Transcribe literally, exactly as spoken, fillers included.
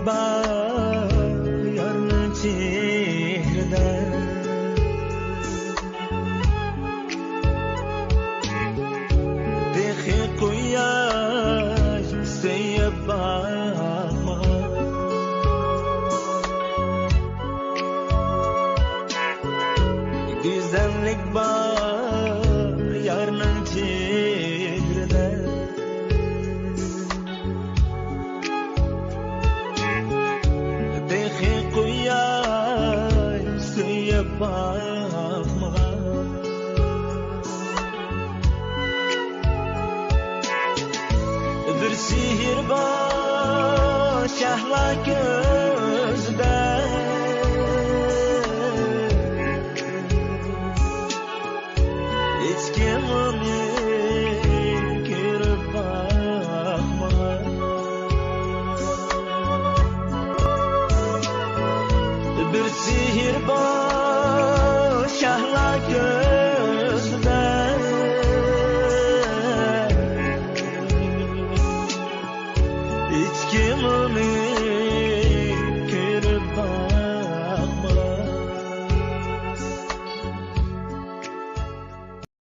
بار يارنىڭ چېھرىدە. تېخى قۇياش سۆيۈپ باقمىغان. گۈزەللىك بار يارنىڭ چېھرىدە. تېخى قۇياش سۆيۈپ باقمىغان. بىر شېھىر بار شەھلا